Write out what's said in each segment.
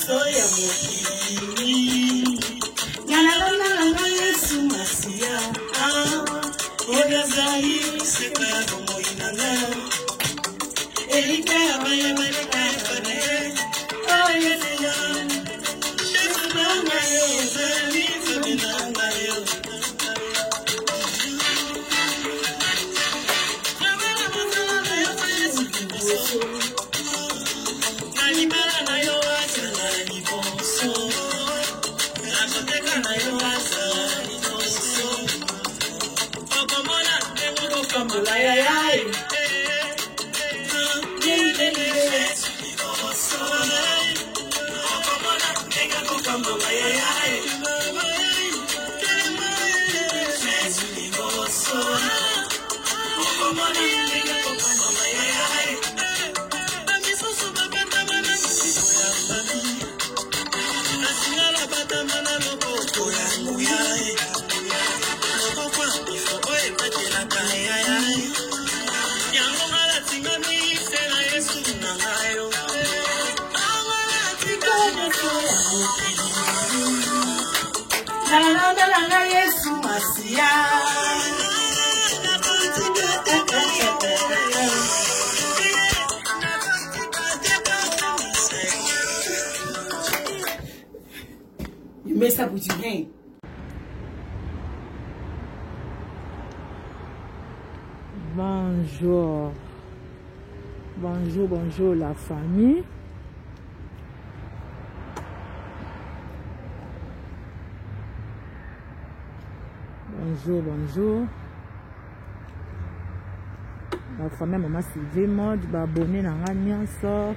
nyonso ya mokili nga nalanda na nga Yesu Masiya ah, oyo azali seko ya bomoi na nga elikya ya baye baleka ebale oyo ezeya Yesu na ngai ozali Nzambe na ngai. Yesu Masiya. You mess up with your hand. Bonjour. Bonjour, bonjour la famille. Bonjour, bonjour. La famille Maman Sylvie Mode, ba abonné na nga nyonso.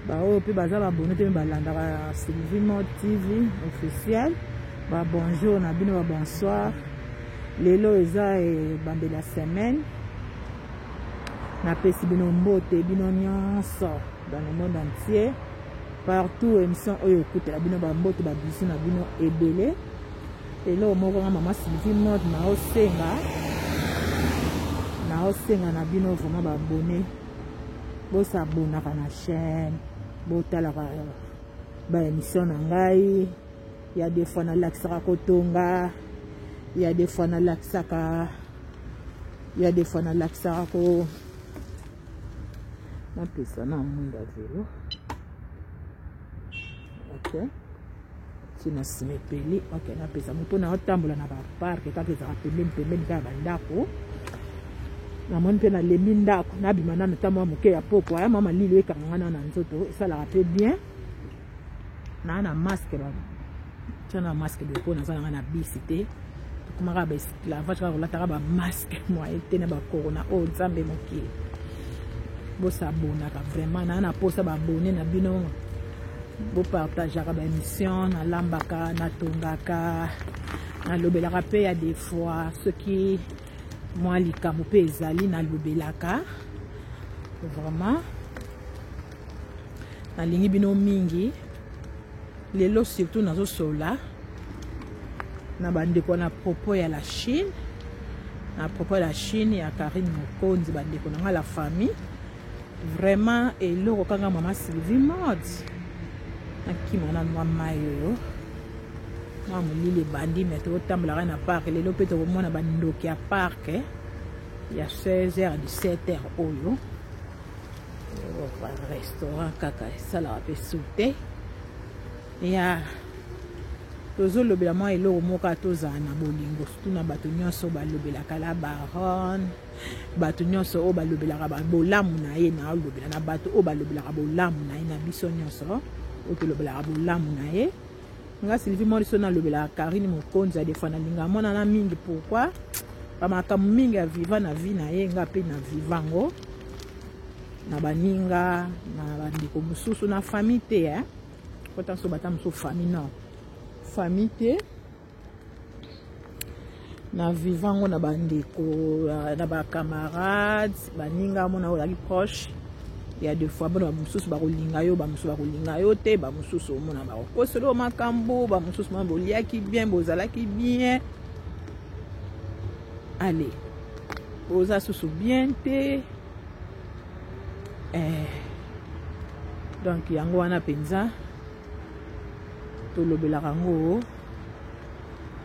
Ba oyo pe baza ba abonné te mais balandaka Sylvie Mode TV officiel. Ba bonjour na bino ba bonsoir. Lelo eza ebandeli ya semaine. Napesi bino mbote bino nyonso dans le monde entier. Partout émission oyo ekutela bino ba mbote ba bisous na bino ebele. Eloko moko nga mama Sylvie Mode naosenga naosenga na bino vraiment ba abonné bosabonaka na chaîne botalaka ba émission na ngai ya des fois nalakisaka kotonga ya des fois nalakisaka ya des fois nalakisaka ko napesa na mwinda velo ok ti na nsima epeli ok napesa moto na otambola na baparke kaka ezalaka pembeni pembeni kaka bandako namoni mpe nalembi ndako nabima nano ta mwa moke ya pokwa ya mwa malili ekanga nga na nzoto esalaka mpe bien naa na masque ba tia na masque de po naza nanga na bisi te tokomaka ba esclavage kaka kolataka ba masque moye te na ba corona oyo oh, nzambe mokili bosabonaka vraiment naa na posa baabone na bino bopartageaka baémission nalambaka natongaka nalobelaka mpe ya des fois soki mwa likambo mpe ezali nalobelaka vraiment nalingi bino mingi lelo surtout nazosola na bandeko na propos ya la Chine na propos ya la Chine ya Karine Mokonzi bandeko na nga la famille vraiment eloko kanga mama Sylvie Mode nakima na mwa mai oyo mwa molili ebandi me tokotambolaka na parke lelo mpe tokomona bandoki ya parke ya 16h 17h oyo restaurant kaka esalaka mpe su te ya tozolobela mwa eloko moko tozala na bolingo surtout na bato nyonso balobelaka la baronne bato nyonso oyo balobelaka bolamu na ye naolobela na bato oyo balobelaka bolamu na ye na biso nyonso oyo tolobelaka bolamu na ye nga Sylvie Moliso nalobelaka Karine Mokonzi ya defa nalinga mwana na mingi pourquoi bamakambo mingi ya viva na vie na ye nga mpe na viva yango na baninga na bandeko mosusu na famille te eh? kota so bata mosusu famille non famille te na viva yango na bandeko na bacamarade baninga mona oyo ozalaki proche ya deux fois bona bamosusu bakolinga yo bamosusu bakolinga yo te bamosusu omona bakokosela yo makambo bamosusu mona boliaki bien bozalaki bien ale boza susu bien te eh. Donc yango wana mpenza. Tolobelaka yango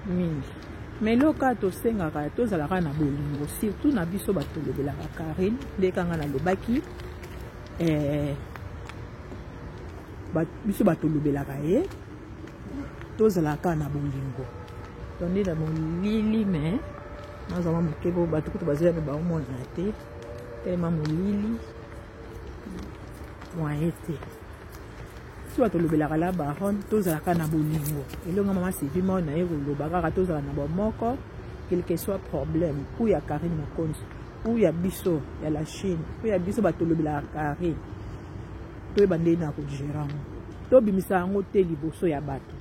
mingi. Mais eloko kaka tosengaka, tozalaka na bolingo, surtout na biso bato tolobelaka Carine. Nde kanga nalobaki biso bato tolobelaka ye, tozalaka na bolingo. Donc nde na molili, mais nazala moke po bato kutu bazoya mpe baomonana te, telema molili moye te. Biso bato tolobelaka la baronne, tozalaka na bolingo. Elonga mama Sylvie moko na ye koloba kaka tozala na bomoko, quel que soit problème ou ya Carine Mokonzi ou ya biso ya la Chine ou ya biso bato tolobelaka Carine, toyeba ndenge na kogérer yango. Tobimisa yango te liboso ya bato,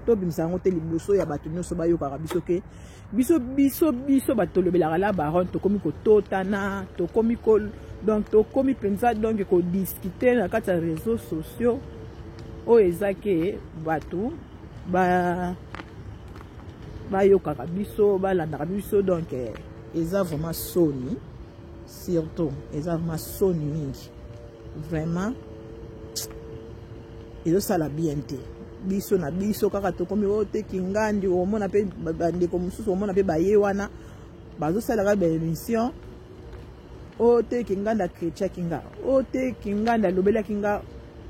tobimisa yango te liboso ya bato nyonso bayokaka biso ke biso biso biso bato tolobelaka la baronne tokomi kototana, tokomi ko, donc tokomi mpenza donc kodiscuter na kati ya réseaux sociaux. Oyo eza ke bato bayokaka biso, balandaka biso. Donc eza vraiment soni, surtout eza vraiment soni mingi, vraiment ezosala bien te. Biso na biso kaka tokomi oyo te kingandi. Omona mpe bandeko mosusu, omona mpe baye wana bazosalaka baémission oyo te kingandi akretiaki nga, oyo te kingandi alobelaki nga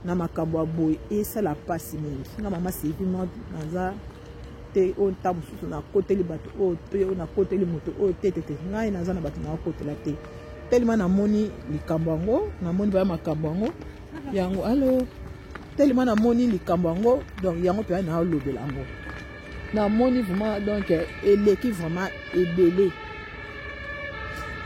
na makambo ya boye. Esala mpasi mingi. Nga mama Sylvie mo naza te oyo ntango mosusu nakoteli bato oyo te, oyo nakoteli moto oyo te te te. Ngai naza na bato nakotela te, telema namoni likambo yango, namoni baya makambo yango yango alo, telema namoni likambo yango. Donc yango mpenza naolobela yango, namoni vraiment donc eleki vraiment ebele.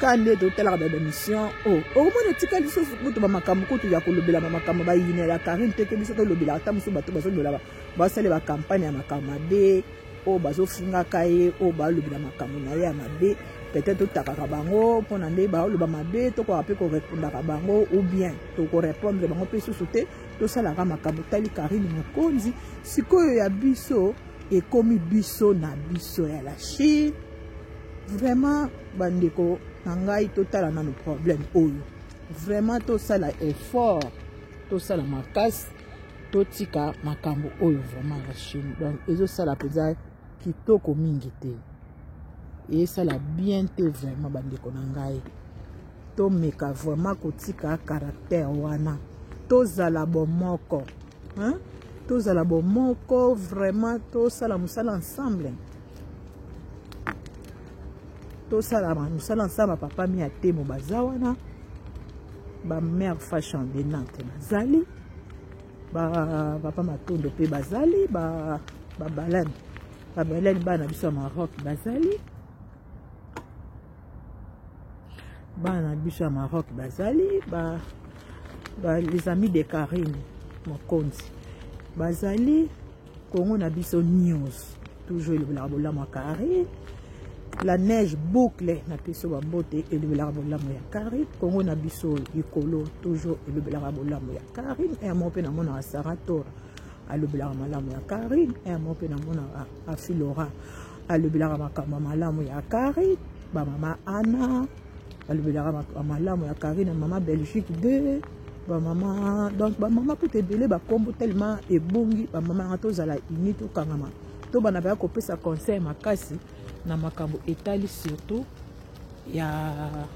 Ka nde totalaka baémission oyo, okomona etikali lisusu kutu bamakambo kutu ya kolobela, bamakambo bayinela Karine te ke biso tolobelaka. Ata mosusu bato bazolobela, basala bacampagne ya makambo mabe oyo bazofungaka ye, oyo balobela makambo na ye ya mabe. Peut-être totakaka bango mpona nde baoloba mabe, tokoka mpe korépondaka bango ou bien tokorépondre bango mpe susu te. Tosalaka makambo tali Karine Mokonzi. Sikoyo ya biso ekomi biso na biso ya la Chine. Vraiment bandeko na ngai, totala nano problème oyo. Vraiment tosala effort, tosala makasi, totika makambo oyo vraiment la Chine. Donc ezosala mpenza kitoko mingi te, esala bien te vraiment. Bandeko na ngai, tomeka vraiment kotika caractère wana, tozala bomoko, hein? Tozala bomoko vraiment, tosala mosala ensemble, tosala mosala ensemble. Papa mi ya temo baza wana, bamare fashion de Nantes bazali, bapapa Matondo mpe bazali, babalane babalani, bana biso ya Maroc bazali, bana biso ya Maroc bazali, les amis de Karine Mokonzi bazali. Kongo na biso news toujours elobelaka bolamu ya Karine. La neige boucle na biso bambote, elobelaka bolamu ya Karine. Kongo na biso likolo toujours elobelaka bolamu ya Karine. Ya moko mpe namonaka Sara Tora alobelaka malamu ya Karine. Ya moko mpe namonaka Afilora alobelaka makambo ya malamu ya Karine. Bamama Ana balobelaka makambo malamu ya Karine. Mama Belgique 2, bamama, donc bamama kuta ebele, bakombo tellement ebongi. Bamama yanga, tozala uni, tokangama, tobanda baya kopesa conseil makasi na makambo etali surtout ya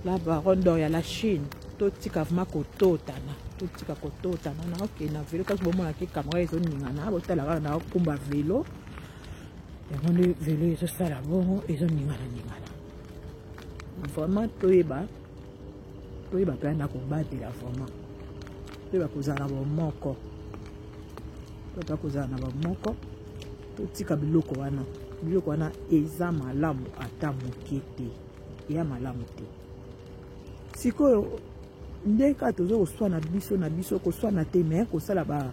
la baronne d'or ya la Chine. Totika vraiment kototana, totika kototana. Na okende na vélo kasi bomonaki kamera ezoningana, botala kaka na okumba vélo yango nde vélo ezosala bongo, ezoningana ningana vraiment. Toyeba, toyeba mpe na kobatela vraiment, toyeba kozala na bomoko, toyeba kozala na bomoko. Totika biloko wana, biloko wana eza malamu ata moke te, eya malamu te. Sikoyo nde kaka toza koswana biso na biso, koswana te, me kosala ba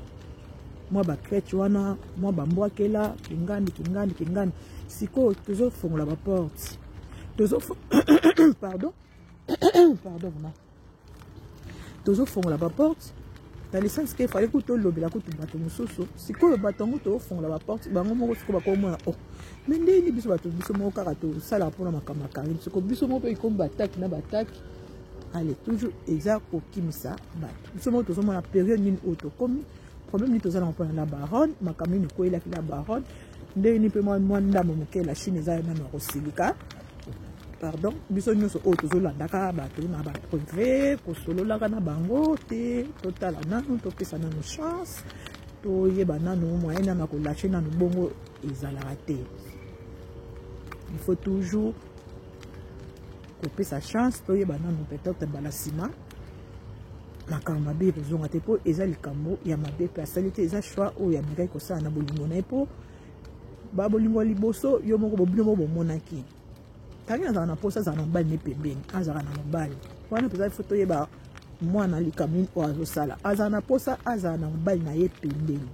mwa bacrete wana, mwa bambwakela kingandi kingandi kingandi. Sikoyo tozofongola baporte, tozo, pardon, pardon vraiment, tozofongola baporte dans le sens ke fallait kutu tolobela kutu bato mosusu. Sikoyo bato yango tofongola baporte bango moko, sikoyo bakomona o oh. Me ndeni biso bato biso moko kaka tosalaka mpona makambo ya Karine. Sikoyo biso moko mpe ekomi bataki na bataki. Ale toujours eza kokimisa bato. Biso moko tozomona période nini oyo tokomi. Problème nini toza nango mpona la baronne? Makambo nini ekweyelaki la baronne? Ndenge nini mpe mwa ndambo moke la Chine eza nano ya kosilika? Pardon, biso nyonso oyo tozolandaka bato na baprive, kosololaka na bango te, totala nanu, topesa nanu chance, toyeba nanu moyen nanu ya kolache nanu. Bongo ezalaka te. Il faut toujours kopesa chance, toyeba nanu, peut-être mbala nsima makambo mabe ekozonga te, mpo eza likambo ya mabe mpe asali te. Eza choix oyo amekaki kosala na bolingo na ye, mpo babolingo ya liboso, yo moko, bobino moko bomonaki. Tangi azalaka na mposa azala na mobali ne pembeni, azalaka na mobali wana mpenza. Fo toyeba mwana likambo nini oyo azosala. Azala na mposa azala na mobali na ye pembeni,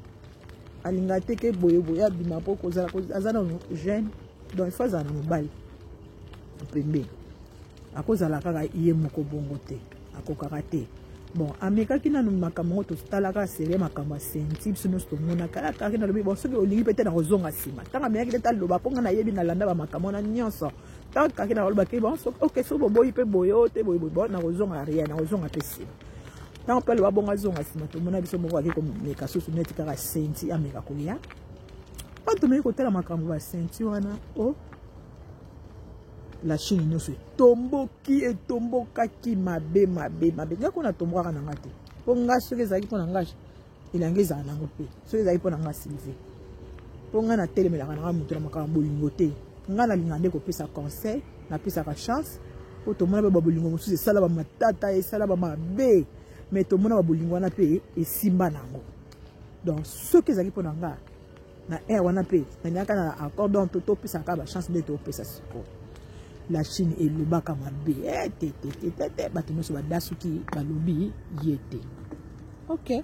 alinga te ke boyeboye abima, mpo kozala aza nano jeune. Donc il faut azala na mobali pembeni, akozala kaka ye moko bongo te, akokaka te. Bon, amekaki nanu makambo yango, totalaka serie makambo ya senti, biso nyonso tomonaka kaka. Nalobi bon, soki olingi mpe te, na kozonga nsima. Ntango amekaki te, taloba mpo nga nayebi, nalanda bamakambo wana nyonso. Ntango kaki na kolobaki bon, ok, soki boboyi mpe boye o te, boye boye, bon, nakozonga rien, nakozonga mpe nsima. Ntango mpe aloba bongo, azonga nsima, tomona biso moko ake komeka susu neti kaka senti ameka koya. Mpo tomeki kotala makambo basenti wana o la Chine nyonso etomboki, etombokaki mabe mabe mabe. Ngai kuna natombokaka na nga te, mpo nga soki ezalaki mpo na nga, elanga ezala nango mpe. Soki ezalaki mpo na nga Sylvie, mpo ngai natelemelaka na nga moto na makambo bolingo te. Ngai nalinga nde kopesa conseil, napesaka chance, mpo tomona mpe babolingo mosusu esala bamatata, esala bamabe, mais tomona babolingo wana mpe esimba nango. Donc soki ezalaki mpo na nga na aire wana mpe nalingaka na accord. Donc topesaka bachance nde topesa sikoyo. La Chine elobaka mabe eh, te te te te te, bato nyonso badasuki, balobi ye te. Ok,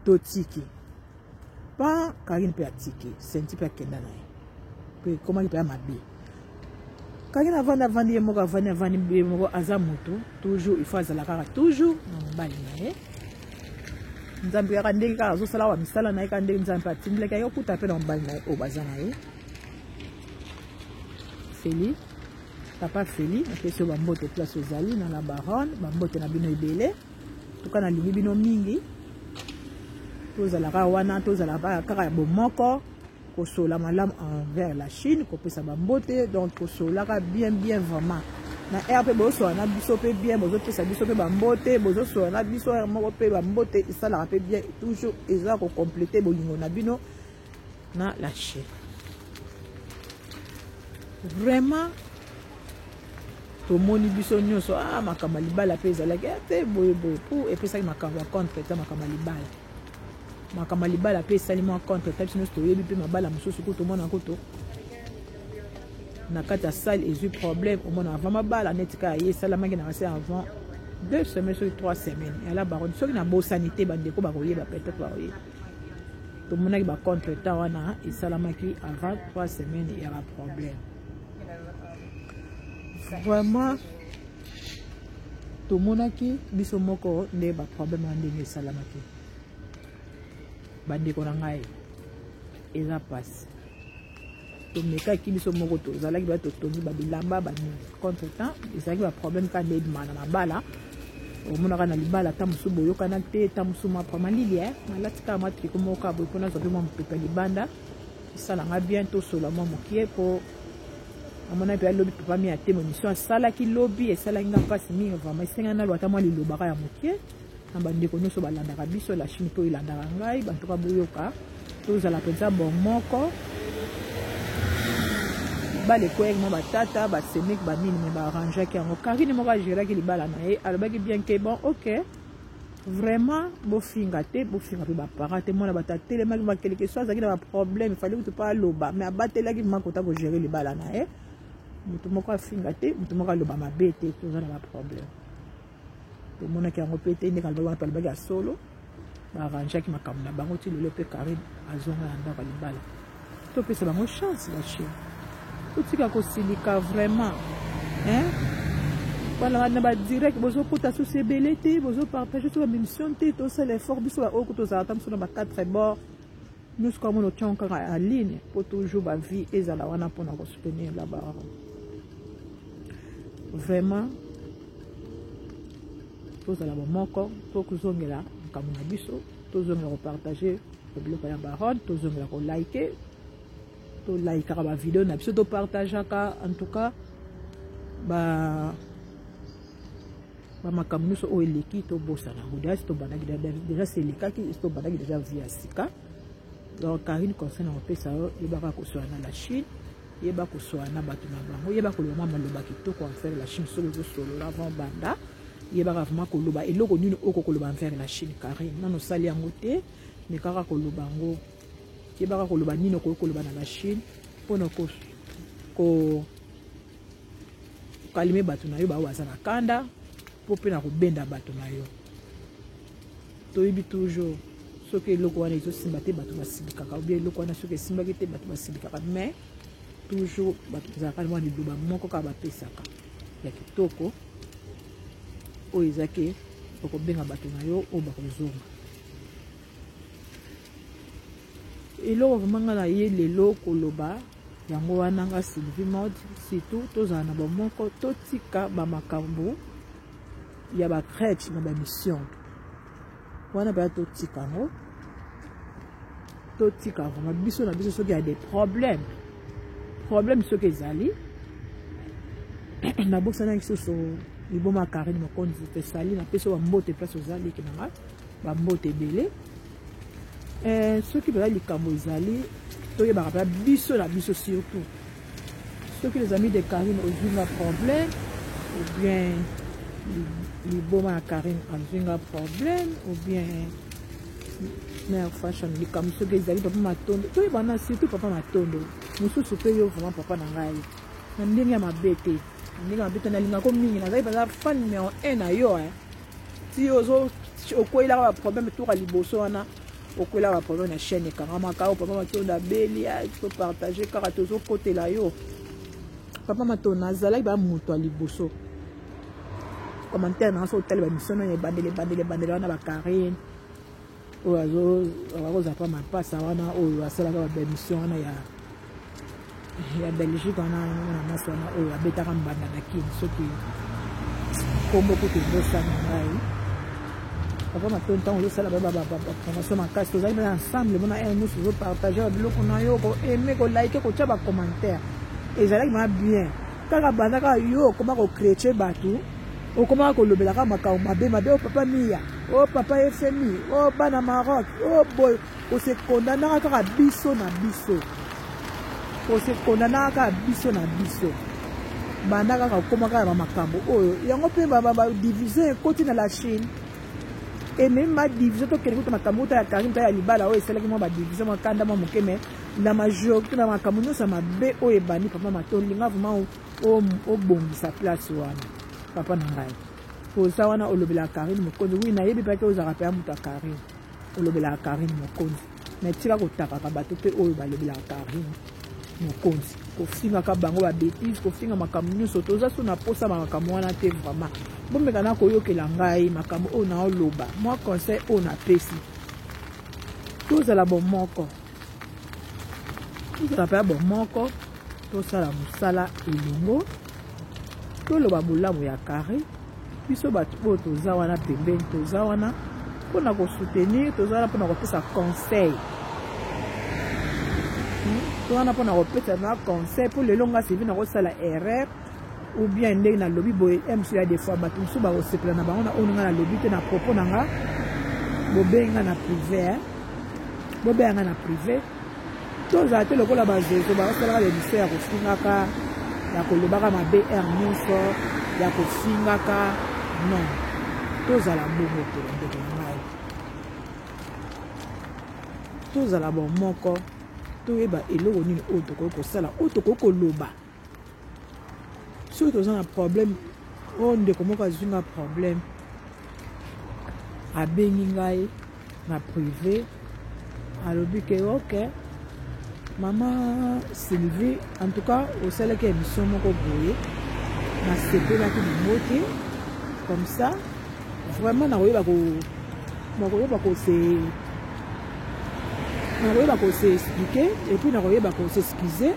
totiki pa Karine mpe atiki senti mpe akenda na ye mpe ekomaki mpe ya mabe. Karine avandi, avandi ye moko, avandi, avandi ye moko. Aza moto toujours, il faut azala kaka toujours na mobali na ye. Nzambe kaka ndenge kaka azosala wa misala na ye, kaka ndenge Nzambe atindelaki ye, okuta mpe na mobali na ye oyo baza na ye, Feli, papa Feli. Napesi yo bambote place ozali na la baronne, bambote na bino ebele. Tuka nalingi bino mingi. Tozalaka wana, tozalaka kaka ya bomoko, kosola malamu envers la Chine, kopesa bambote. Donc kosolaka bien bien vraiment na aire mpe bozosola na biso mpe bien, bozopesa biso mpe bambote, bozosola na biso aire moko mpe bambote esalaka mpe bien. Toujours eza kocomplete bolingo na bino na la Chine. Vraiment tomoni biso nyonso, ah, makambo ya libala mpe ezalaki te boyeboye, mpo epesaki makambo ya contre ta makambo ya libala. Makambo ya libala mpe esali mwa contre ta. Biso nyonso toyebi mpe mabala mosusu kutu omona kutu na kati ya salle ezwi problème. Omona avant mabala neti kaka ye esalamaki na kase avant 2 semaines, soki 3 semaines yala baron, soki nabosani te, bandeko bakoyeba, peut-être bakoyeba. Tomonaki bacontre temps wana esalamaki avant 3 semaines ya baproblème. Vraiment tomonaki biso moko nde baproblème wana ndenge esalamaki. Bandeko na ngai, eza mpasi. Tomekaki biso moko, tozalaki ba totongi babilamba banini. Contre temps ezalaki baproblème kaka nde ebima na mabala. Omonaka na libala ata mosusu boyokana te, ata mosusu mwa malili. Nalati kaka mwa tricot moko kaka boye mpo nazwa mpe mwa mopepe ya libanda, esalanga bien. Tosola mwa mokie mpo namona mpe alobi papa mi atemo émission asalaki lobi, esalaki nga mpasi mingi vraiment. Esengani naloba ata mwa lilobaka ya mokie na bandeko nyonso balandaka biso la Chine mpe oyo elandaka ngai. Bantuka boyoka, tozala mpenza bomoko. Libala ekweyaki mwa batata basemeki banini, me baarrangeaki yango. Karine moko agéraki libala na ye, alobaki bien ke bon, ok, vraiment bofinga te, bofinga mpe baparent te. Mwana bato atelemaki bakeleke so azalaki na baproblème, fallait kutu mpe aloba, mais abatelaki makota kogérer libala na ye. Moto moko afinga te, moto moko aloba mabe te. Toza na baproblème, tomonaki yango mpe te. Ndenge alobaki wana mpe alobaki ya solo, baarrangeaki makambo na bango ti lelo mpe Karine azonga na ndako ya libala. Topesa bango chance, bachien, totika kosilika vraiment, hein? Wana na badirect bozokota susu ebele te, bozopartage so bamission te. Tosala effort, biso baoyo tozala ata mosu na ba 4 bord nyonso kaka mona otiango kaka en ligne, mpo toujours bavie ezala wana mpona kosoutenir la baronne. Vraiment tozala bomoko, tokozongela. bamakambo na biso, tozongela kopartage biloko ya baronne, tozongela kolike, tolaikaka bavideo na biso, topartageaka en tout cas ba bamakambo nyonso oyo eleki, tobosana yango. Deja tobandaki, deja selekaki, tobandaki deja vie ya sika. Donc Karine, conseil na kopesa yo, yebaka koswala na la Chine, yeba koswala na bato na bango, yeba koloba mwa maloba kitoko envers la Chine. Soki ozosolola avant banda, yebaka vraiment koloba eloko nini oko koloba envers la Chine. Karine, nano osali yango te, me kaka koloba yango, yebaka koloba nini okoki koloba na la Chine mpona ko kalime bato na yo baoyo baza na kanda, mpo mpe na kobenda bato na yo. Toyebi toujours, soki eloko wana ezosimba te, bato basilikaka, obie eloko wana soki esimbaki te, bato basilikaka. Mais toujours bato bazalaka mwa liloba moko kaka bapesaka ya kitoko, oyo eza ke okobenga bato na yo oyo bakozonga. Eloko vraiment nga na ye lelo koloba yango wana, nga Sylvie Mode, surtout tozala na bomoko, totika bamakambo ya bacrèche na bamission wana baya, totika yango, totika vraiment biso na biso. Soki ya des problèmes, problème soki ezali, nabosanaki susu liboma. Karine Mokonzi, tosali, napesi yo bambote place oza, leki na nga, bambote ebele. Soki mpenza likambo ezali, toyebaka mpenza biso na biso, surtout soki les amis de Karine ozwi nga problème, ou bien liboma ya Karine azwi nga problème, ou bien mare fashion, likambo soki ezali, papa Matondo, toyebana, surtout papa Matondo mosusu mpe yo vraiment papa na ngai, na ndenge ya mabe te, na ndenge ya mabe te, nalingako mingi, nazali mpenza fan numéro 1 na yo. Ti ozo okweyelaka baproblème toka liboso wana, okwelaka baproblème na chaîne ekangamaka oyo, papa Matondo abeli, topartage kaka, tozokotela yo. Papa Matondo, nazalaki ba moto ya liboso commentaire na so otali bamission oyo ebandeli, ebandeli, ebandeli wana, bakarine oyo akozala pa mapasa wana, oyo asalaka bamission wana ya Belgique wana, mwana mwasi wana oyo abetaka mbanda na Kini, soki kombo kutu ebosani ngai. Papa Matondo, ntango ozosala bapromotion makasi, tozali bana ensemble, mona ere nyonso ozopartage babiloko na yo, koaime, kolike, kotya bacommentaire, ezalaki ma bien. Kaka banda kaka yo okoma kokretche bato, okomaka kolobelaka makambo mabe mabe, o papa Miya, o papa FMI, o bana Maroc, o boye, kose kondanaka kaka biso na biso, kose kondanaka kaka biso na biso. Banda kaka okoma kaka bamakambo oyo, yango mpe badivision ekoti na la Chine, ememi badivision. Tokende kuta makambo kuta ya Karine, ta ya libala oyo esalaki mwa badivision, mwa kanda mwa moke, mais na majorité na makambo nyonso ya mabe oyo ebandi, papa Matondo, vraiment obongisa place wana. Papa na ngai, oza wana, olobelaka Karine Mokonzi, wi, nayebi mpaki ozalaka mpe ya moto ya Karine, olobelaka Karine Mokonzi, mais tika kotakaka bato mpe oyo balobelaka Karine Mokonzi, kofingaka bango babêtises, kofinga makambo nyonso. Toza so na posa makambo wana te. Vraiment, bomeka na koyokela ngai makambo oyo naoloba, mwa conseil oyo napesi: tozala bomoko, tozala mpe bomoko, tosala mosala elongo, toloba bolamu ya carré. Biso bato oyo toza wana pembeni, toza wana mpona kosoutenir, toza wana mpona kopesa conseil, toza wana mpona kopesa na conseil. Mpo lelo nga Sylvie nakosala erreur ou bien ndenge nalobi boye, mosusu ya des fois bato mosusu bakosepela na bango na oyo nga nalobi te na propos na nga. Bobengi nga na privé, bobenga nga na privé. Tozala te lokola bazozo basalaka baémission ya kofingaka, ya kolobaka mabe aire nyonso, ya kofingaka. Non, tozala bongo te, bandeko na ngai. Tozala bomoko, toyeba eloko nini oyo tokoki kosala, oyo tokoki koloba. Soki toza na problème, oyo ndeko moko azwi nga problème, abengi ngai na privé, alobi ke: "Ok, mama Sylvie, en tout cas osalaki émission moko boye, nasepelaki nango te." Comme ça vraiment nakoyeba kose expliquer et puis nakoyeba kos'excuser.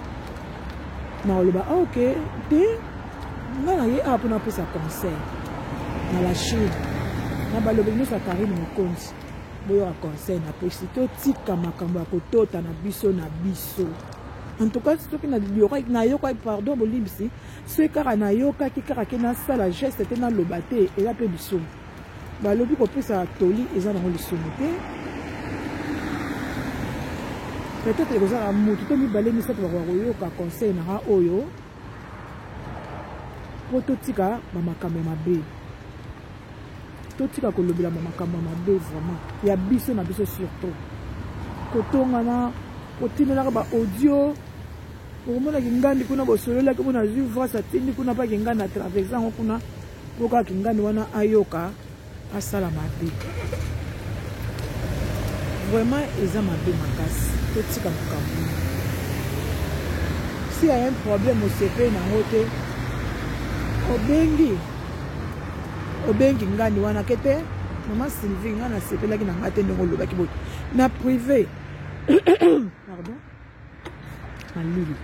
Nakoloba: "Ah, ok, te, nga na ye awa mpona apesa conseil na la Chine, na balobeli nyonso ya Karine Mokonzi." Boyoka conseil napesi, totika makambo ya kotota na biso na biso. En tout cas soki nayokaki, pardon, bolimbisi, soki kaka nayokaki kaka ke nasala geste te, naloba te, eza mpe lisumu. Balobi kopesa toli eza nango lisumu te. Peut-être ekozala motu to mibale, misato bakoka koyoka conseil na nga oyo, mpo totika bamakambo ya mabe, totika kolobela bamakambo ya mabe vraiment ya biso na biso, surtout kotongana, kotindelaka ba audio. Okomonaki ngandi kuna bosololaki, mona azwi voice atindi kuna, mpaki ngandi na traverse yango kuna, mpo kaka kingandi wana ayoka asala mabe. Vraiment eza mabe makasi. Totika makambo. Si ya un problème osepeli nango te, obengi, obengi ngandi wana ke te: "Mama Sylvie, ngai nasepelaki na ngai te ndenge olobaki boye na privé." Pardon, malili.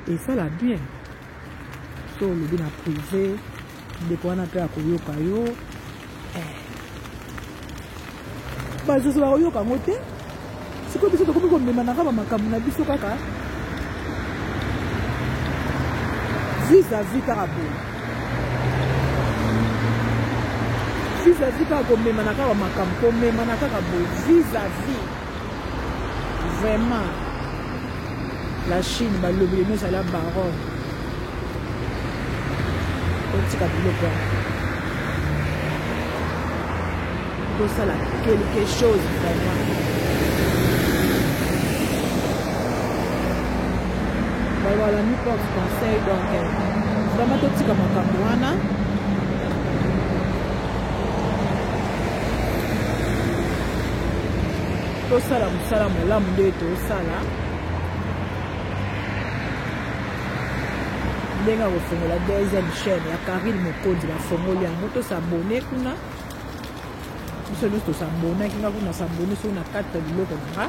Esala bien so olobi na privé, ndeko wana mpe akoyoka yo. Bazozo bakoyoka yango te. Sikoyo biso tokomi komemanaka bamakambo na biso kaka vis-à-vis, kaka boye vis-à-vis, kaka komemana kaka bamakambo, komemana kaka boye vis-à-vis. Vraiment, la Chine balobeli nyonso ala baronne. Otika biloko wana, tosala quelque chose vraiment. Voilà, mi porte conseil. Donc vraiment totika makambo wana, tosala mosala malamu nde tosala ndenge ya kofongola deuxième chaîne ya Karine Mokonzi. Bafongoli yango, tos'abonner kuna. Biso nyonso tos'abonnaki. Nga kuna s'abonner soki na kati ya biloko na nga.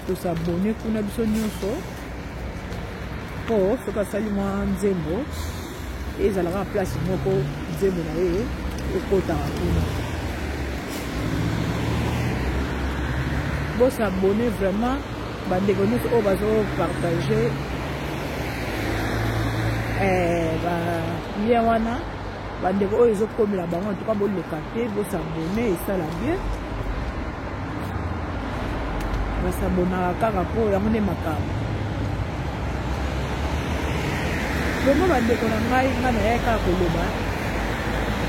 Tos'abonner kuna biso nyonso, mpo soki asali mwa nzembo, ezalaka place moko, nzembo na ye ekotaka kuna. Bos'abonner vraiment, bandeko nyonso oyo bazopartager balien wana, bandeko oyo ezokomela bango. En tout cas boleka te, bos'abonner, esala bien. Bas'abonnaka kaka mpo yango nde makambo. Vraiment, bandeko na ngai, ngai nayai kaka koloba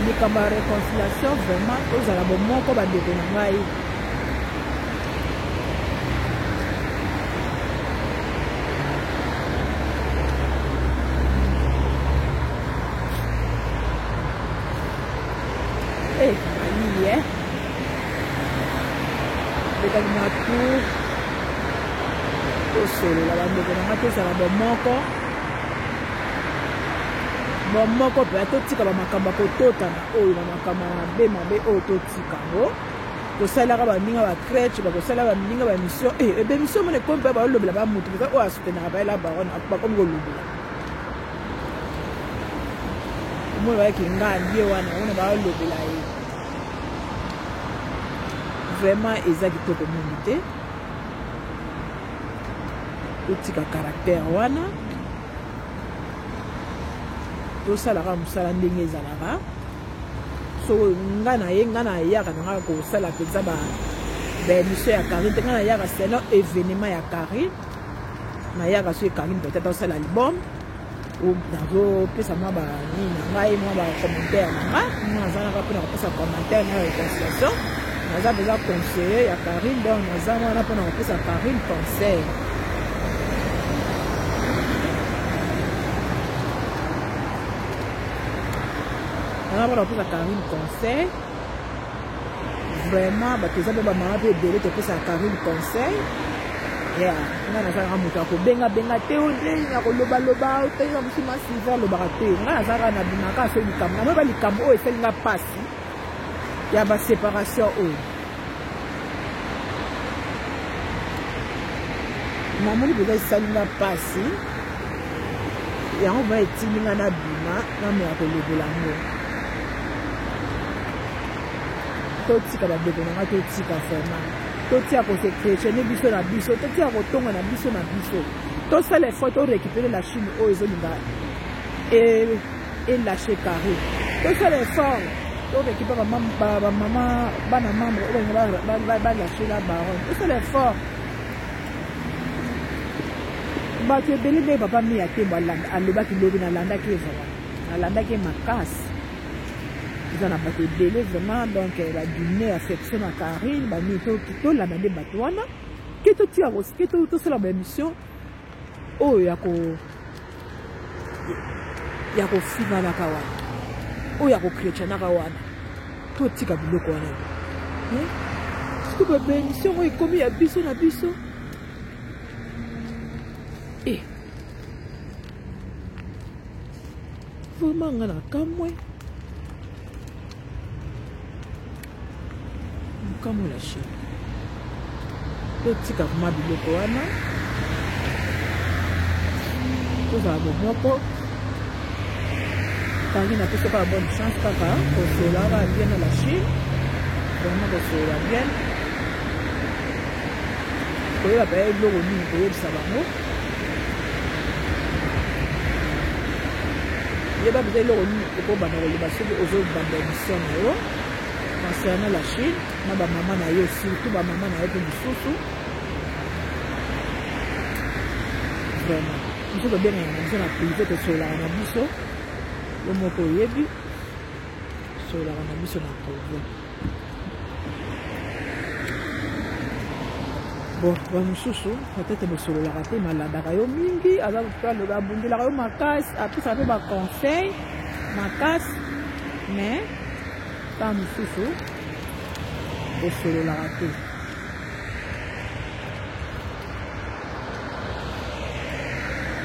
likambo ya réconciliation. Vraiment tozala bomoko, bandeko na ngai. Eh, malili eh bekaki mwa tour. Tosolola, bandeko na ngai, tozala bomoko, bomoko mpenza. Totika bamakambo ya kototana oyo, bamakambo ya mabe mabe oyo, totika yango. Kosalaka baninga bacrèche, bakosala baninga bamission, bemission mona ekomi mpe balobela bamutu mpenza oyo asoutenaka bayela baron, bakomi kolobela. Omona bayaki ngandi ye wana, omona balobela ye. Vraiment eza kitoko mingi te. Totika caractère wana, tosalaka mosala ndenge ezalaka. So nga na ye, nga na yaka na nga kosala mpenza baémission ya Karine te. Nga na yaka selon événement ya Karine. Nayaka soki Karine peut-être osala album, nazopesa mwa banini na ngai, mwa bacommentaire na nga. Nga naza naka mpona kopesa commentaire na réconciliation. Naza mpenza conseiller ya Karine, donc naza wana mpona kopesa Karine conseil. Naza mpona kopesa Karine conseil. Vraiment, bato eza mpe bamama mpe ebele topesaka Karine conseil. Yeah, nga nazalaka moto ya kobengabenga te, o nde ya kolobaloba te. Mosu masive alobaka te. Nga nazalaka na bimaka so likambo namoi ba likambo oyo esali nga mpasi ya baséparation oyo namoni mpenza esali nga mpasi. Yango vraimen etindi nga nabima, nameka kolobela yango. Totika bandeko na ngai, totika vraiment, totika kose chrétienne biso na biso, totika kotonga na biso na biso, tosala effort to récupérer la Chine oyo ezolinga elâche carré. Tosala effort to récupérer bamama, bana membre oyo balinga balâche la baronne. Tosala effort. Bato ebele nde papa Miya Tembo alobaki lobi, nalandaki ye vraiment, nalandaki ye makasi. Eza na bato ebele vraiment, donc badine affection na Karine banini. Tolanda nde bato wana ke totika ke tosala baémission oyo ya kofinganaka wana, oyo ya kokretianaka wana. Totika biloko wana, surtout baémission oyo ekomi ya biso na biso. E vraiment, nga na kamwe mokamwe la Chine. Totika vraiment biloko wana, tozala bomoko. Kangi na biso kaka bonne chance, kaka kosolola kaka bien na la Chine, vraiment kosolola bien, koyeba mpe eloko nini koyebisa bango. Yeba mpenza eloko nini okobanda koloba soki ozobanda émission na yo concernant la Chine na bamama na yo, surtout bamama na yo mpe mosusu. Vraiment, biso tobengaka na biso na privé, tosololaka na biso, yo moko oyebi, tosololaka na biso na privé. Bon, bamosusu peut-être bosololaka te, malandaka yo mingi, aza aloba, abundelaka yo makasi, apesaka mpe baconseil makasi, mais ntango mosusu bosololaka te.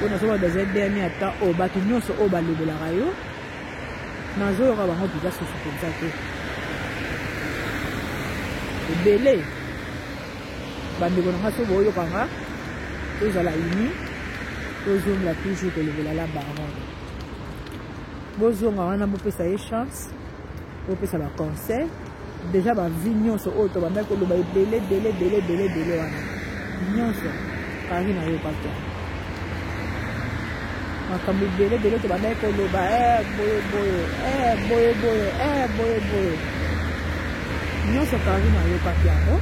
Oyo nazomona dans un dernier ata oyo bato nyonso oyo balobelaka yo, nazoyoka bango mpenza susu mpenza te. Ebele bandeko na nga, so boyokanga, tozala uni, tozongela toujours kolobela la baronne. Bozonga wana, bopesa ye chance, bopesa baconseil. Déjà bavie nyonso oyo tobandaki koloba ebele ebele ebele ebele ebele wana nyonso, Karine ayokaki yango. Makambo ebele ebele tobandaki koloba, boye boye, boye boye, boye boye, nyonso Karine ayokaki yango.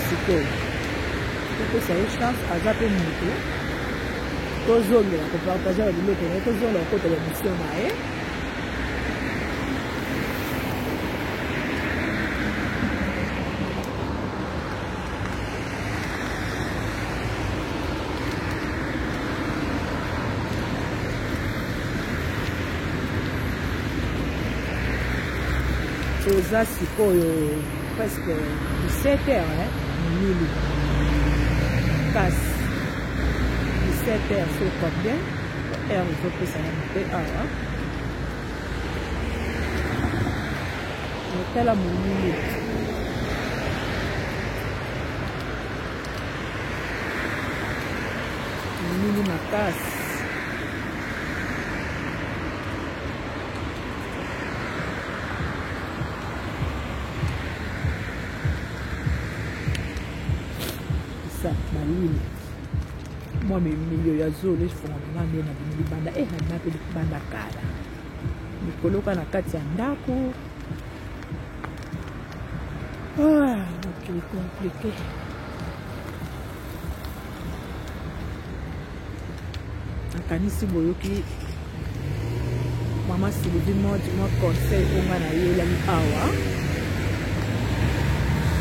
Sikoyo topesa ye chance, aza mpe motu. Tozongela kopartage ba biloko na ye, tozongela kokota bamission na ye. Toza sikoyo presque 17 heures, molili kasi 17 heures so combien heure ezopesa na mpe awa. Tala molili, molili makasi. Sa malili, mwa milio ya zolo efongama nga nde na bino libanda. E na mpe libanda kala likolo ka na kati ya ndako. Ah, mokili compliqué. Nakanisi boyoki mama Sylvie Modi, mwa conseil oyo nga nayelaki awa.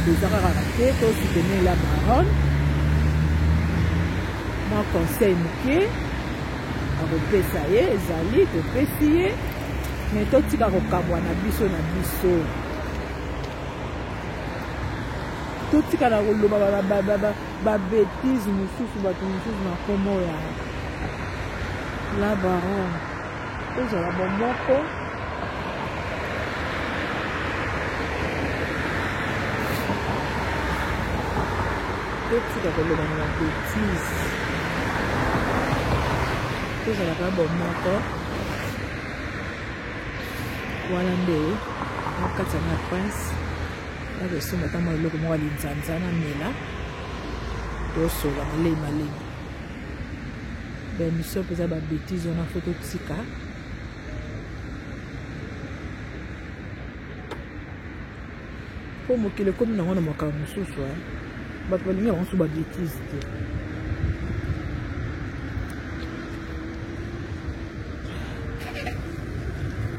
Toza kaka te tosoutenir la baronne. Mwa conseil moke akopesa ye ezali, topesi ye, mais totika kokabwa na biso na biso, totika na koloba babêtises mosusu, bato mosusu na nkombo ya la baronne. Tozala bomoko. Totika koloba na babêtises, tozalaka bomoko. Wana nde na kati ya prince nakosomba ata mwa eloko moko ya linzanza namela, tosola malei malei. Baémission mpenza babétise wana fo totika. Mpo mokili ekomi nango na makambo mosusu, bato balingi bango so babétise te.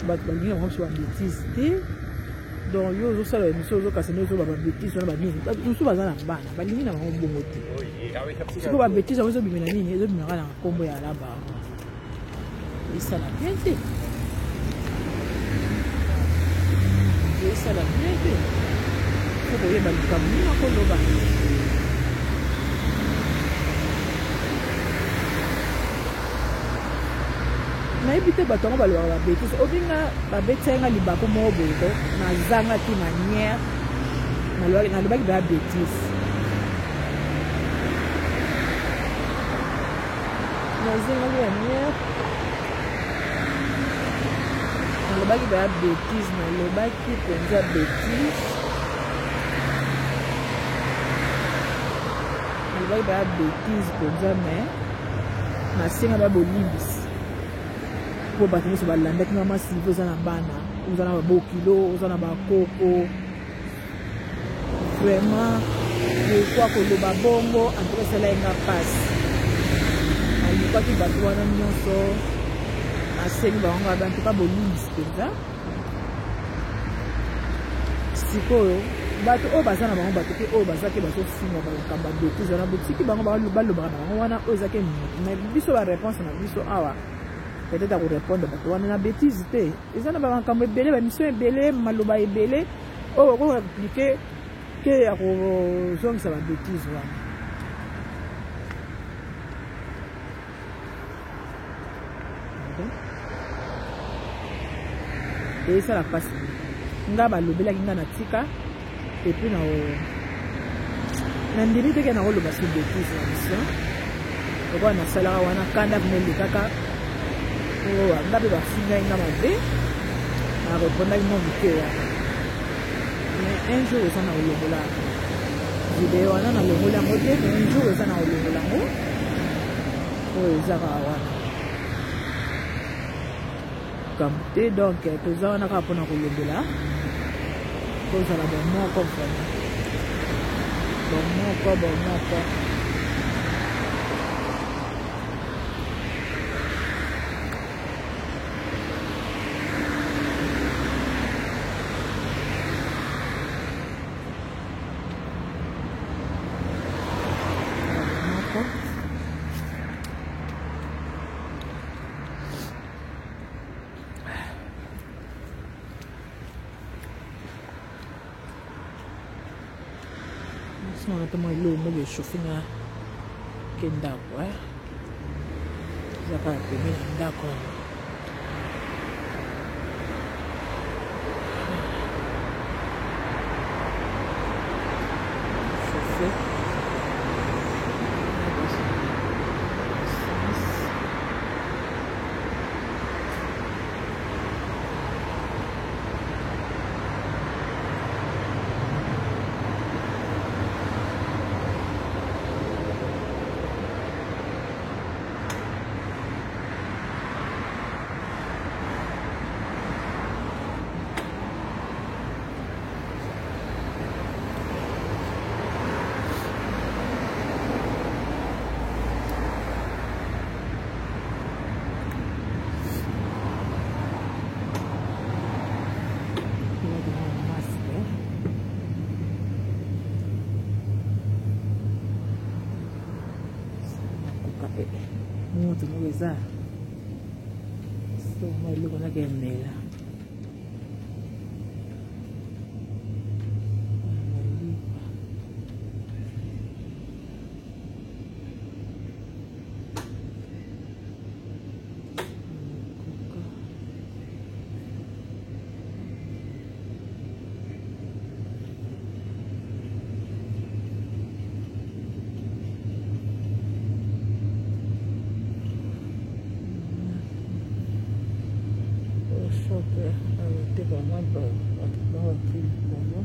Bato balingi bango so babétise te. Donc yo ozosala émission, ozokasa nde ozoba babétise wana, banini mosusu baza na bana, balingi na bango bongo te. Sikoyo babétise yango ezobimela nini? Ezobimaka na nkombo ya la baronne. Esala bien te, esala bien te. Fo koyeba likambo nini akoloba. Nayebi te, bato yango balobaka babétise. Obinga babetisaki nga libako moko boye ko nazangaki manière, nalobaki baya bétise, nazangaki manière, nalobaki baya bétise, nalobaki mpenza bétise, nalobaki baya bétise mpenza. Mais nasenga baya bolimbisi, mpo bato nyonso balandaki nga. Masive, oza na bana, oza na babokilo, oza na bakoko, vraiment pourquoi koloba bongo? En tout cas esalaki nga mpasi. Nalukaki bato wana nyonso, nasengi bango nga, en tout cas bolimbisi mpenza. Sikoyo bato oyo baza na bango, bato te oyo baza te, bazofinga makambo ya bétise wana, botiki bango balobaka na bango wana. Oyo ezaki mais biso baréponse na biso awa, peut-être akorépondre bato wana na bétise te. Eza na bamakambo ebele, bamission ebele, maloba ebele oyo okorépliquer ke ya kozongisa babétise wana. Esala mpasi. Nga balobelaki nga na tika, et puis na nandimi teke nakoloba so bétise na mission lokola nasalaka wana. Kanda vina elekaka nga mpe, bafingai nga mabe, narépondaki mwa moke wana. Mais un jour eza na kolongola video wana, nalongoli yango te, mais un jour eza na kolongola yango. Oyo eza kaka wana kambo te. Donc toza wana kaka mpona kolobela, tozala bomoko, vraiment bomoko, bomoko. Bomoko. Sona te mwa eloko moko echauffe nga ke ndako eza kaka pembeni ya ndako awa. Chauffe. Masque. Nakoka moto moko eza so mwa eloko naka emela. Vraiment pratiquement likolo.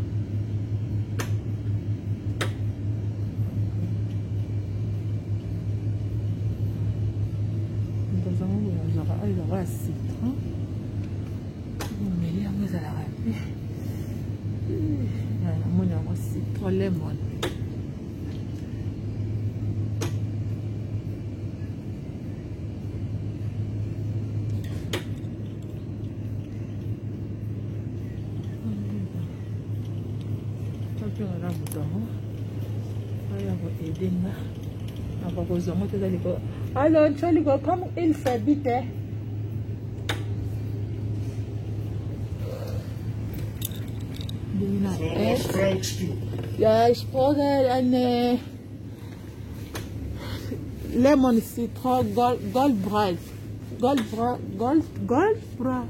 Moto azango boye azwaka oyo ezalaka ya citron, omeli yango ezalaka mpe namoni yango citron lemon. Tokionga moto yango aya koede nga nakoka kozwa yango te, eza likolo. Allo, Entschuldigung, komm Hilfe bitte. So, was brauchst du? Ja, ich brauche eine Lemon Citron Gold, Goldbreit. Goldbra, Gold, Goldbra.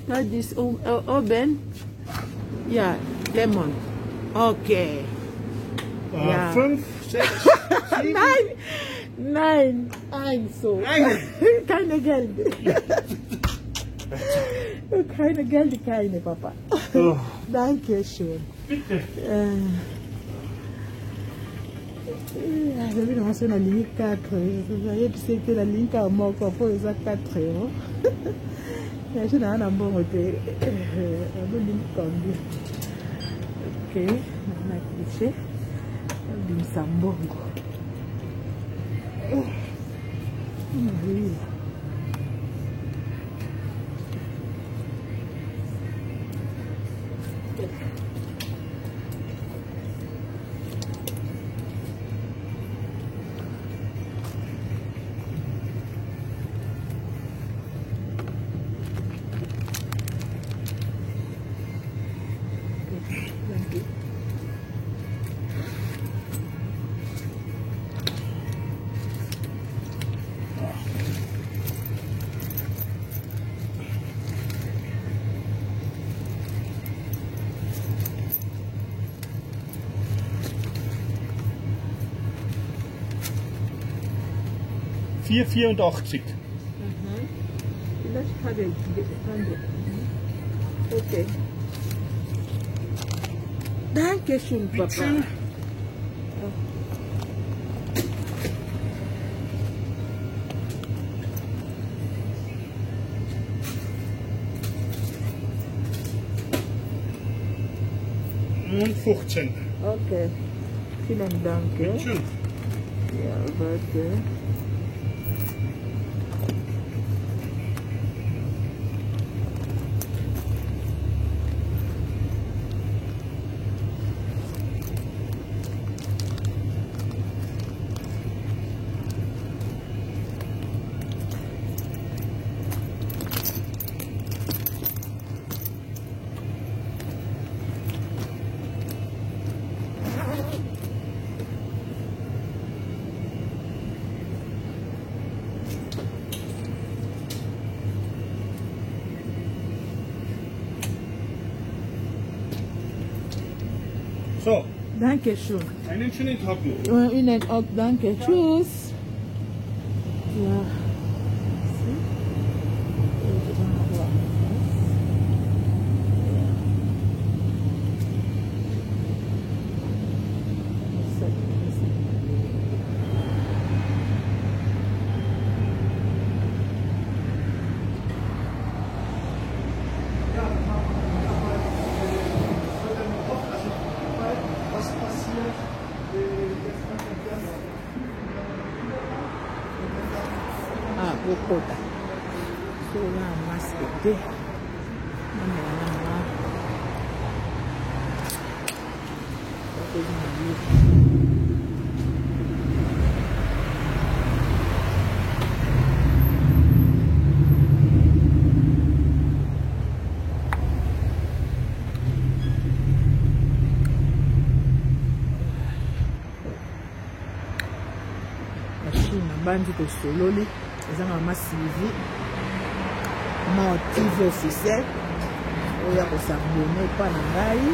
Das ist oben. Ja, Lemon. Okay. Ja. 5, 6, 7. Nein, nein, eins so. Nein. Keine Geld. Keine Geld, keine Papa. Oh. Danke schön. Bitte. Nayebi nanga soki nalingi 4, nayebisi ete nalingi kaka moko mpo eza 4 euro. Yaso naa na mbongo te, abolingi combien? Ok, na cliché abimisa mbongo. Oui. Danke. 4,84. Vielleicht habe ich die. Okay. Dankeschön, Papa. Bitte. Und 15. Okay. Vielen Dank. Bitte schön. Ja, warte. So, Dankeschön. einen schönen Tag noch. Ihnen auch danke. Tschüss. Ja. Was passiert? Ah, bokota soki oza na masque te, namela na nga okozi na livre. Machine nabandi tosololi, eza mama Sylvie Mo TV officiel oyo ya kosabone epa na ngai.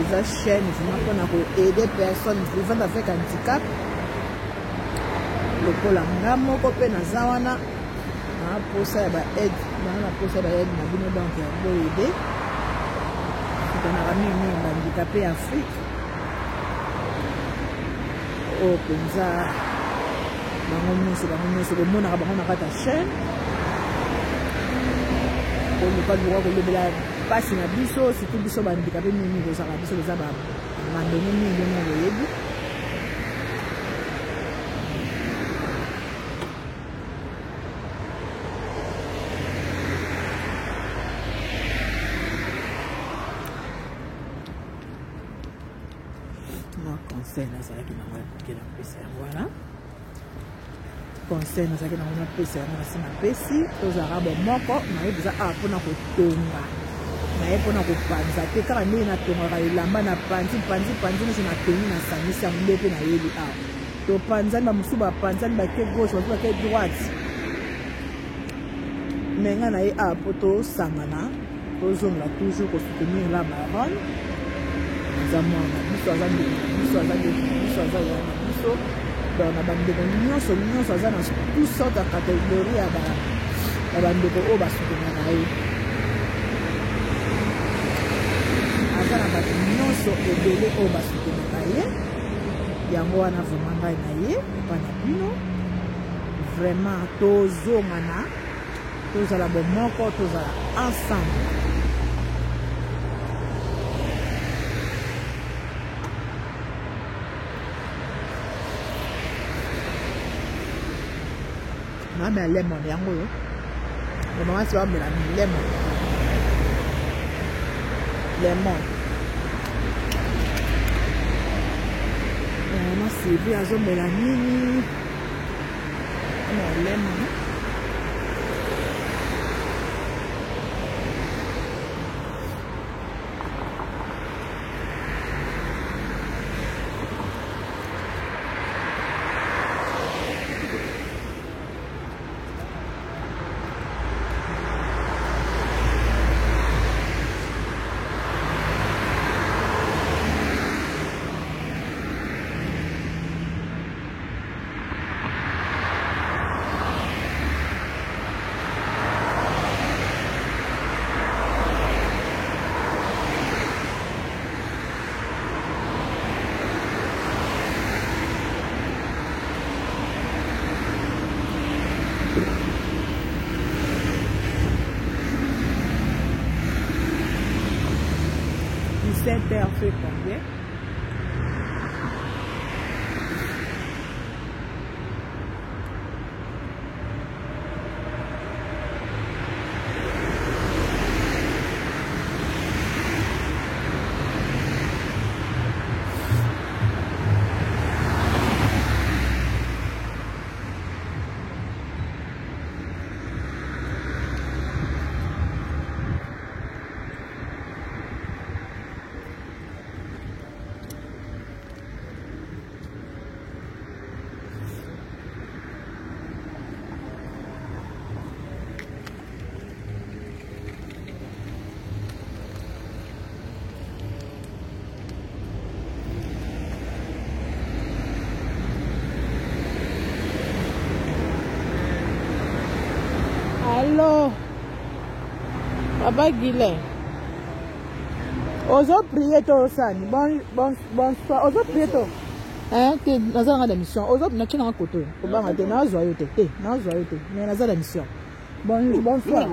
Eza chaîne vraiment mpona koaide personne vivante avec handicap lokola nga moko mpe naza wana na posa ya baaide, naa na posa ya baaide na bino, donc ya boaide. Tolobelaka mingi bahandicapé ya Afrique oyo mpenza bango nyonso, bango nyonso bomonaka bango na kati ya chaîne, koluka kolobela mpasi na biso, surtout biso bahandicapé mingi. Kozalaka biso toza barandonne mingi mo boyebi. Mwa conseil nazalaki nango ya moke, napesa yango wana. Conseil nazalaki nango, napesa yango, nasi napesi. Tozalaka bomoko. Nayebi eza awa mpona kotonga, naye mpona kopanza te. Kaka ndenge natongaka elamba, na panzi panzi panzi nyonso, natongi, nasangisi yango nde mpe nayeli awa. Topanzani, bamosusu bapanzani, bake gauche, bamosusu bake droite, mais ngai naye awa mpo tosangana, tozongela toujours kosoutenir la baronne. Aza mwana na biso, aza ndeko na biso, aza ndeko na biso, aza ya na biso. Donc na bandeko nyonso nyonso, aza na tout sorte ya catégorie ya bandeko oyo basoutenaka ye. Aza na bato nyonso ebele oyo basoutenaka ye. Yango wana vraiment ngai na ye epa na bino, vraiment tozongana, tozala bomoko, tozala ensemble. Namela lemon yango oyo, mama si bamela lemon, lemon. Mama Sylvie azomela nini? Amela lemon. Heures fait combien? Allo, Papa Guilain, ozoprier to osani? Bon, bon, bonsoir. Ozoprier to, hein? Te, naza nanga na mission. Ozo natie nanga koto, kobanga te, nazwa yo te, te, nazwa yo te, mais naza na mission. Bon, bonsoir.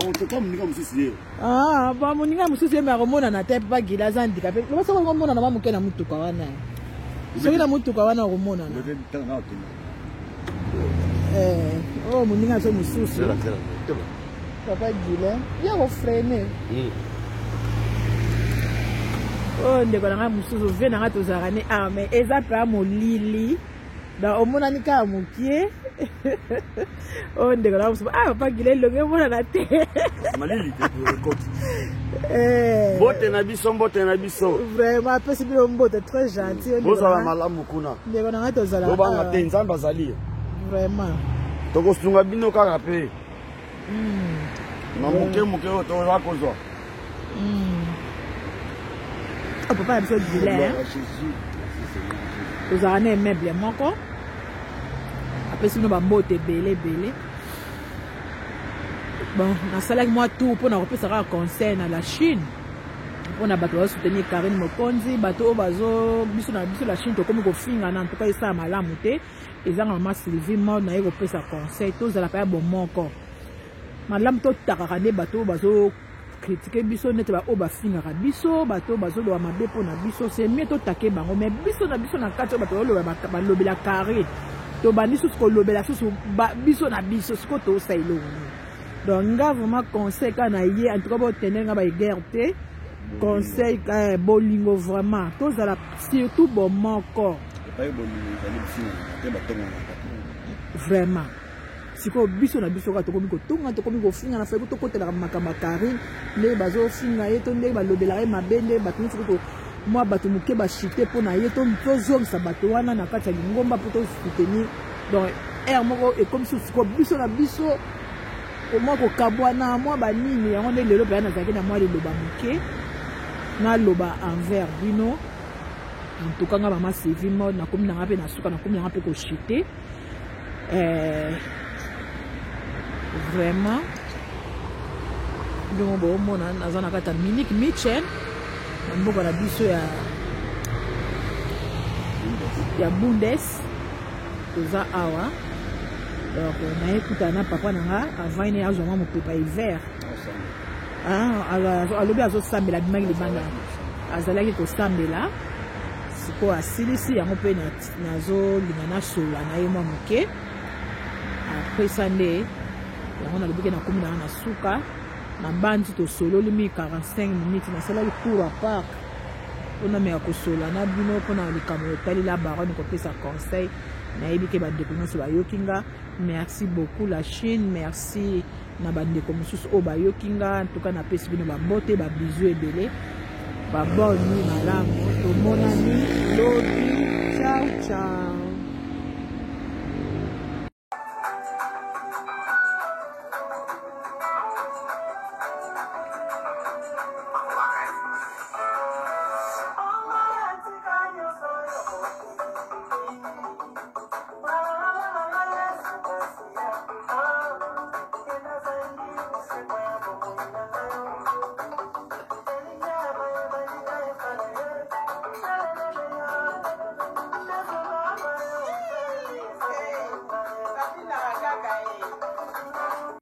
Ah bon, moninga mosusu ye me akomonana te. Papa Guilain aza handicapé. Loba soki okomonana mwa moke na motuka wana, soki na motuka wana okomonana. Oyo moninga azo mosusu, Papa Guilain ya kofreiner. Oyo ndeko na ngai mosusu, vie na ngai, tozalaka ne awa, mais eza mpe molili, donc omonani kaka mokie. Oyo ndeko na ngai mosusu. Ah, Papa Guilain, elongi emonana te. Malili te. Mbote na biso, mbote na biso. Vraiment apesi bino mbote, très gentil. Bozala malamu kuna. Ndeko na ngai, tozala. Bobanga te, Nzambe azali. Vraiment. Tokosunga bino kaka mpe na moke moke oyo toza kozwa. Oh, papa na biso Guilain, tozalaka na immeuble moko, apesi bino bambote ebele ebele. Bon, nasalaki mwa tour mpona kopesa kaka conseil na la Chine. Mpona bato bazosoutenir Karine Mokonzi, bato oyo bazo biso na biso la Chine tokomi kofingana, en tout cas esala malamu te. Ezanga mama Sylvie Mode naye kopesa conseil, tozala pa ya bomoko malamu, totakaka nde bato oyo bazo kritike biso, neti baoyo bafingaka biso, bato oyo bazoloba mabe mpo na biso. C'est mieux totake bango, mais biso na biso na kati oyo bato bazoloba, balobela Karine, tobandi susu kolobela susu biso na biso. Sikoyo tosala eloko nini? Donc nga vraiment conseil kaka na ye, en tout cas botenir nga baguerre te. Conseil, bolingo vraiment, tozala surtout bomoko. Epai bolingo ezali, bisinganaka te, batonganaka te. Vraiment, sikoyo biso na biso kaka tokomi kotonga, tokomi kofinga na fai, tokotelaka makambo ya Karine, nde bazofinga ye to ndenge balobelaka ye mabe, nde bato nyonso kuto mwa bato moke bashite mpo na ye, tozongisa bato wana na kati ya lingomba mpo tosoutenir. Donc aire moko ekomi susu sikoyo biso na biso mwa kokabwana mwa banini. Yango nde lelo mpenza nazalaki na mwa liloba moke naloba envers bino. En tout cas nga mama Sylvie Mode nakomi nanga mpe na suka, nakomi nanga mpe koshite. Vraiment ndongo boomona naza na kati ya Munich Michel na mboka na biso ya Bundes. Toza awa, donc naye kutana na papa na nga avant ine azwa mwa mopepa hiver. Alobi azosambela, abimaki libanda, azalaki kosambela. Sikoyo asilisi yango mpe nazolinga nasolola na ye mwa moke. Après ça nde yango nalobi ke nakomi nanga na suka na bandi, tosololi mi 45 minutes. Nasalaki tour ya park mpona meka kosolola na bino mpona likambo etali la baronne, kopesa conseil. Nayebi ke bandeko nyonso bayoki nga. Merci beaucoup la Chine, merci na bandeko mosusu oyo bayoki nga. En tout cas napesi bino bambote, babisous ebele, babonne nuit, malamu, tomonani lobi. Ciao ciao.